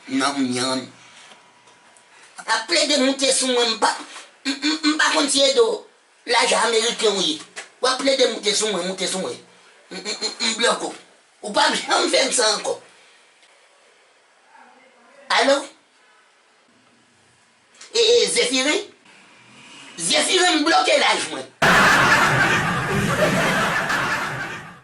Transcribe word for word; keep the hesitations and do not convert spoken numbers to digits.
nan myann. Ap plede moute sou mwen, m pa, m, m, m pa konn si e do lajan ameriken ou ye. W ap plede moute sou mwen, moute sou mwen. M, m, m, m bloke w. Ou p ap janm fè m sa ankò. Alo? E, e, Zefirin? Zefirin, m bloke laj mwen.